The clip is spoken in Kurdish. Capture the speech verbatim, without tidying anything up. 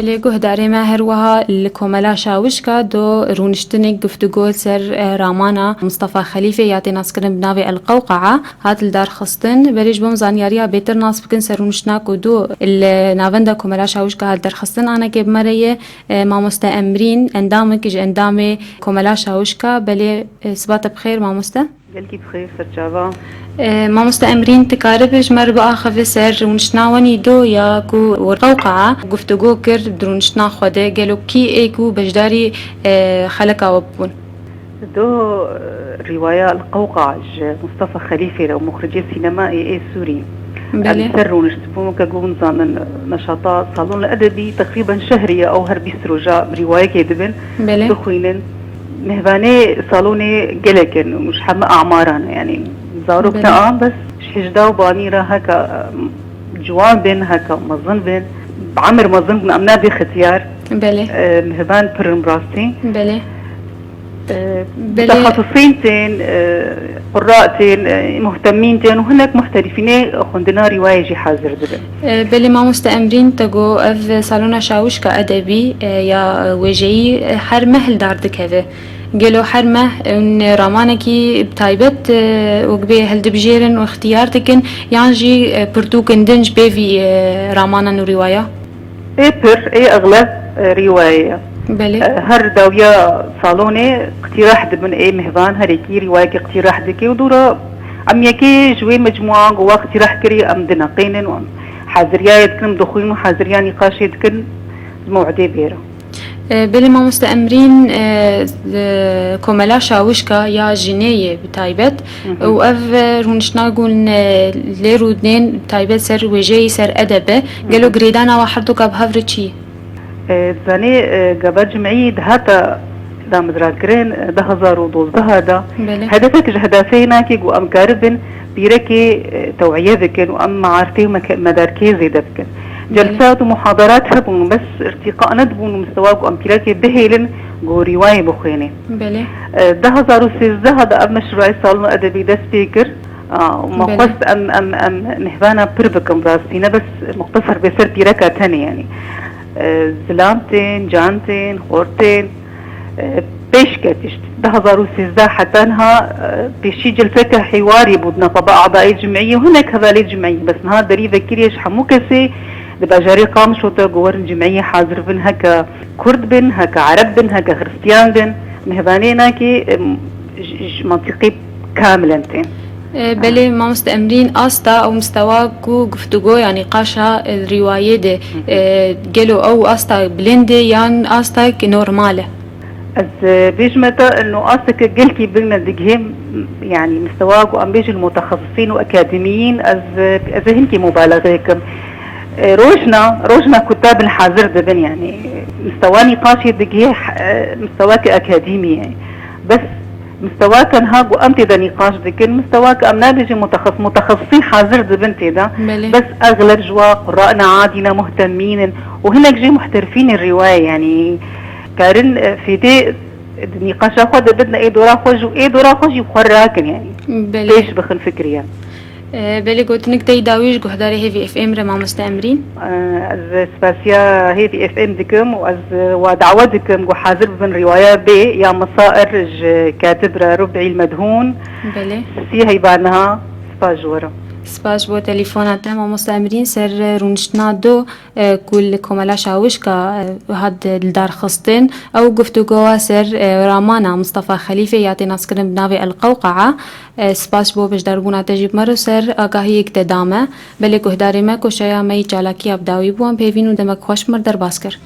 Lê guhdarê me her wiha li Komela Şawişka do rûniştinek, guftûgo ser, e, ramana Mustafa Xelîfê ya tê naskirin bi navê El Qewqa'a hat li dar xistin. Berê ji bo em zanyariya bêtir nas bikin ser rûniştina ku do li navenda Komela Şawişka hat derxistin, anekê bi me re ye, e, mamoste Emrîn, endamekî ji endamê Komela Şawişka. Belê, e, siba te bi xêr, mamoste. Gelkî bi xêr, serçava. E, mamoste Emrîn, tu karibe ji me re biaxive ser rûniştina wenî do ya ku wir Qewqa'a guftûgo kir di rûniştina xwe de, gelo kî ê ku beşdarî, e, xeleka we bûn? Do, e, rîwaya El Qewqa ji Mustafa Xelîfê re û muxricê sînemayê ê Sûrî. Belê. Em li ser rûniştibûn, weke ku hûn zanin, neşata Salon Edebî teqrîben şehrî ye, ew her bîst roja rîwayekê dibin, Belê. dixwînin. Mêvanê salonê gelek in û ji heme amaran e, yanî zarok Belê. ne an, bes ji hejda û banî re heke, em, ciwan bin, heke mezin bin, bi emir mezin bin, em nabê xetiyar. Belê. E, mêvan pir in rastî. Belê. E, Belê. Mutaxasisîn tên, e, qurra tên, e, muhtemîn tên û hinek muhterîfînê xwendina rîwayê jî hazir dibin. E, belê mamoste Emrîn, te got ev salona şawişka edebî, e, ya wêjeyî, e, her meh li dar dikeve. Gelo her meh hûn ramanekî bi taybet, e, wek bê hildibijêrin û ixtiyar dikin, yan jî, e, pirtûkin din ji pê vî, e, ramanan û rîwaya? Ê pir, ê exleb, e, rîwayê ye. Belê. E, her dawiya salonê qtirah dibin, ê mihvan her yekî rîwayekî qtirah dike û dûra em yekê ji wê mecmua ku we qtirah kirî em dineqînin û em haziriyayê dikin, em dixwîn û haziriya nîqaşê dikin, ji mewidê bêra. E, belê mamoste Emrîn, e, e, Komela Şawişka ya jinê ye bi taybet. Hı hı. Û ev, e, rûniştina ku hûn, e, lê rûdinên bi taybet ser wêjeyî, ser edeb e. Hı hı. Gelo girêdana we herduka bi hev re çi ye? E, zanî, e, gava cimî dihata damezrandkirin, e, du hezar û dozdeh de. Belê. Hedefek ji hedefê hinekî ku em karibin pîrekê, e, tew'iye bikin û em mearifê û meke-, medarkê zêde bikin. Belê. Celsat û muhadarat hebûn, bes irtîqa nedibûn û mistewa ku em pîrekê bihêlin ku rîwayê bixwêne. Belê. E, du hezar û sêzdeh de ev meşrûayê Salon Edebî dest pê kir. A, û me Belê. xwest em, em, em mihvana pir bikin rastî, ne bes muxteser bê ser pîreka tenê, yanî. E, zilam tên, can tên, xort tên, e, pêş ketiş. Du hezar û sêzdeh heta niha, e, pêşî celseke hêwarî bû di nava adayê cimîyê û hinek hevalê cimîyê. Bes niha derî vekirî ye ji hemû kesê di bajarê Qamişlo de ku werin cimîyê hazir bin, heke Kurd bin, heke Ereb bin, heke Xiristiyan bin. Mihvanê nakî, em, ji, ji mantîqî kamilen tên. E, belê, mamoste Emrîn, asta ew mistewa ku guftûgo ya nîqaşa, e, rîwayê de, Hı hı. e, gelo ew asta bilind e yan asta ki normal e? Ez, e, bêjime te, no asteke gelkî bilind e digihê, yanî mistewa ku em bêjin mutaxasisîn û akademiyîn, ez, e, ez ê hinkî mubalexe kim. E, rojna, rojna kutab in hazir dibin, yanî mistewa nîqaşê digihê, e, mistewake akademî ye. Bes mistewa tenha ku em tê de nîqaş dikin, mistewa ke em nabêjin mutaxas-, mutaxasisîn hazir dibin tê de. Belê. Bes exleb ji wa qurra ne adî ne muhtemîn in û hinek jî muhterifînên rîwayê, yanî karin, e, fêdê di nîqaşa xwe de bidin ê dora xwe jî û ê dora xwe jî xwe rakin, yanî Belê. pêş bixin fikriyan. E, belê, gotinik te yî dawî ji guhdarê Hêvî F M re, mamoste Emrîn. E, ez spasiya Hêvî F M dikim û ez, e, wa dawe dikim ku hazir bibin rîwaya bê ya Misair ji katib re Rubîl Medhûn. Belê. Sî heyva niha. Spas ji we re. Spas ji bo telefona te, mamoste Emrîn, ser rûniştina do, e, ku li Komela Şawişka, e, hat li dar xistin. Ew guftûgowa ser, e, ramana Mistefa Xelîfê ya tê naskirin bi navê El Qewqa'a. E, spas ji bo beşdarbûna te jî bi me re ser agahiyek te da me. Belê guhdarê me, koşeya me yî çalakiya bi dawî bû, em pêvîn û demek xweş bi me re derbas kir.